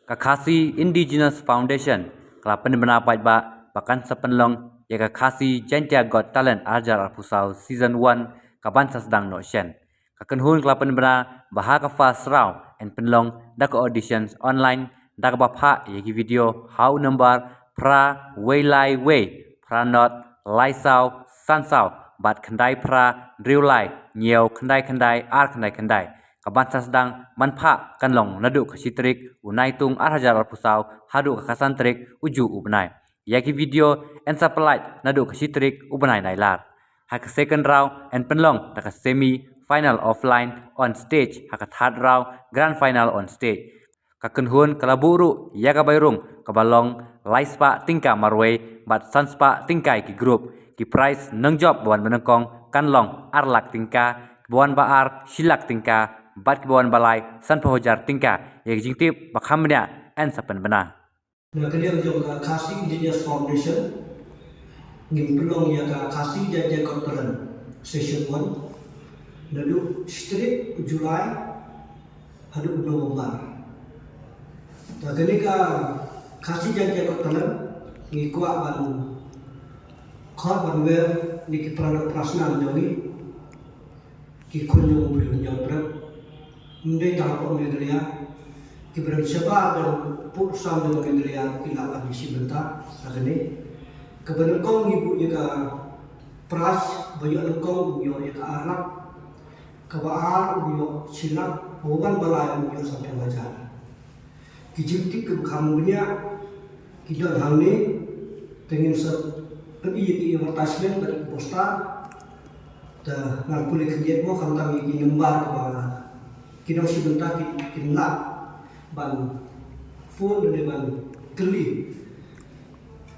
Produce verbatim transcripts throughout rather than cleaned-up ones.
Ka Khasi Indigenous Foundation ka la pynbna paidbah ba kan sa pynlong ïa ka Khasi Jaintia Got Talent ar hajar arphew saw season one ka ban sa sdang noh shen. Ka kynhun ka la pynbna ba ha ka first round yn pynlong da ka auditions online da kaba phah ïa ki video ha u number phra wei lai wei phra not lai saw san saw bad khyndai phra hynriew lai hynñiew khyndai khyndai ar khyndai khyndai. Ka ban sa sdang ban phah kan long naduh ka shi tarik u Naitung ar hajar arphew saw haduh ka khatsan tarik u juh u bnai. Ïa ki video yn sa pyllait naduh ka shi tarik u bnai Nailar. Ha ka second round yn pynlong da ka semi final offline on stage, ha ka third round grand final on stage. Ka kynhun ka la buh ruh ïa ka bai rung kaba long lai spah tyngka marwei bad san spah tyngka ïa ki group. Ki prize nongjop ba wan ba nyngkong kan long ar lak tyngka, kiba wan ba ar shi lak tyngka bad kiba wan ba lai sanphew hajar tyngka. Ïa ki jingtip ba kham bniah yn sa pynbna. Na ka liang jong ka Khasi Indigenous Foundation ngin pynlong ïa ka Khasi Jaintia Got Talent season one naduh shi tarik u July haduh u November. Ta kane ka Khasi Jaintia Got Talent ngi kwah ban khot ban wer ïa ki para doh para snam jong ngi, ki khun jong u briew jong u briew. Ym dei tang hapoh Meghalaya, ki briew shabar jong u pud u sam jong Meghalaya ki lah ban ïashim bynta ha kane. Kaba nyngkong ngi buh ïa ka prize ba ïoh nyngkong u ïoh ïa ka ar lak. Kaba ar u ïoh shi lak, kaba wan ba lai u ïoh sanphew hajar. Ki jingtip kiba kham bniah ki don hangne, te ngin sa pyni ïa ki advertisement bad ki poster. Te ngan pule khyndiat mo, khamtam ïa ki number kiba ki nongshim bynta ki, kin lah ban phone ne ban kylli.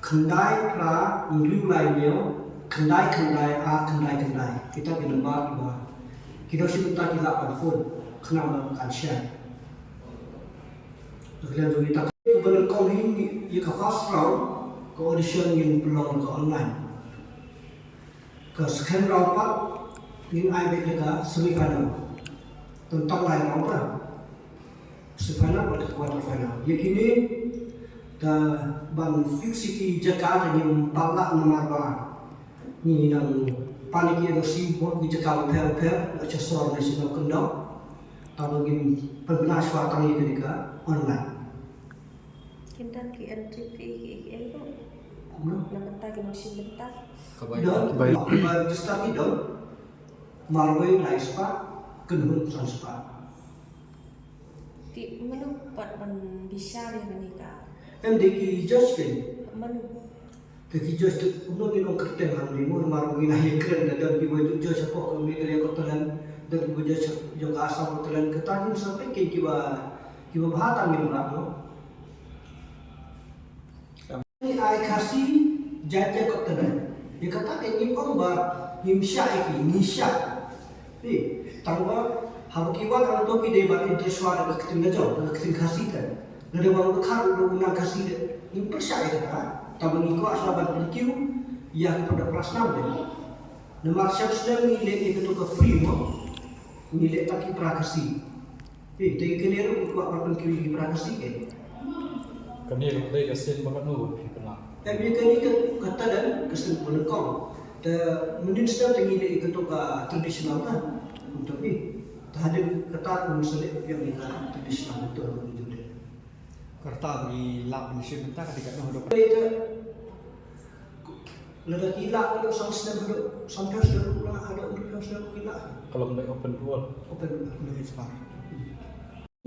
Khyndai phra hynriew lai hynñiew khyndai khyndai ar khyndai khyndai. Kita ki number kiba ki nongshim bynta ki lah ban phone khnang ba kan shai. Te ka liang jong kita kiba nyngkong hi ïa ka first round ka audition ngin pynlong ka online. Ka second round pat ngin ai beit da ka semi final. Tang tang lai round pat. Semi final bad ka quarter final. Ïa kine da ban fix ïa ki jaka da ngim pat lah namar ba ngi nang pan ïa ki N O C bad ki jaka bapher bapher, la sha sor ne sha nongkyndong. Tang ba ngin pynbna shuwa tang ïa kane ka online. Kin don ki entry fee ki, ki, ki, ki. Kumno? Na bynta ki nongshim bynta. Ka bai. Don, ka bai. Ba register ki don. Marwei lai spah, kynhun san spah. Te mano pat ban bishar ïa kane ka? Em dei ki judge ken. Mano? Te ki judge te kumno ngin ong kyrteng hangne mo, namar ngi la ïakren da don kiba judge hapoh ka Meghalaya Got Talent, don kiba judge jong ka Assam Got Talent, kata ngin sa peit ken kiba, kiba bha tang ngin rah mo. Ngi ai Khasi Jaintia Got Talent. Ïa kata ka ngim ong ba ngim shah ïa ki, ngi shah. Phi, tang ba haba ki wan hangto ki dei ban interview da ka ktien la jong, da ka ktien Khasi te. Lada ba u dkhar u nang Khasi te, ngim pyrshah ïa kata. Tang ba ngi kwah shuwa ban pynkiew ïa ki para doh para snam te. Namar shep snem ngi leh ïa kato ka free mo. Ngi leh tang ki para Khasi. Phi, te kane ruh ngi kwah ban pynkiew ïa ki para Khasi ke. Kane ruh dei ka sien ba katno ba phi pynlong. Em, ïa kane ka, ka talent ka sien ba nyngkong. Te mynnin snem te ngi leh ïa kato ka traditional ka. Kumta phi. Te hadien kata ka ngi sa leh biang ïa ka traditional ka to ka ngi ju leh. Ka rta ba ngi lah ban shim bynta ka dei katno haduh. Kane te Lada ki lah haduh san snem haduh, san phew snem haduh, haduh hynriew phew snem ki lah. Ka long dei open to all. Open to all, open to all.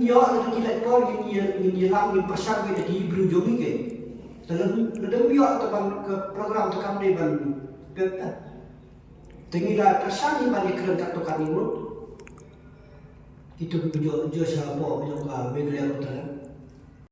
Ïoh lada ki lah por ngin ïa, ngin ïa lah ngin pyrshang ïa ki briew jong ngi ke. Te lada, lada ym ïoh te ban ka program te kam dei ban pep ta. Te ngi la pyrshang ngi ban ïa kren katto katne ngut. Kito ki judge, judge hapoh jong ka Meghalaya Got Talent.